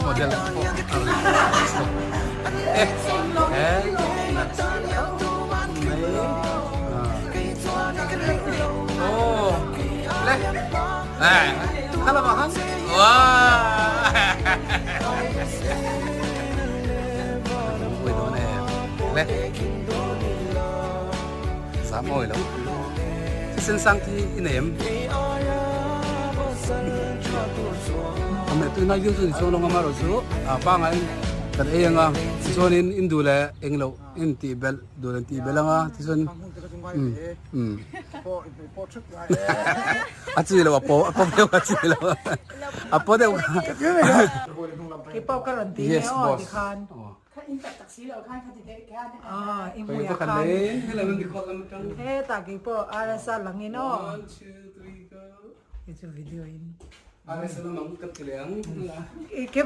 Model e oh le khalama khan wow le zam oi lo thisen sang thi i nei em ame tu na yu chu ni chuan ama ro chu a pa ngai kan ei anga chuanin in du leh eng lo in tih belh duh leh tih belh anga tichuan um um a chi lo a paw a paw deuh a chi lo a paw deuh yes boss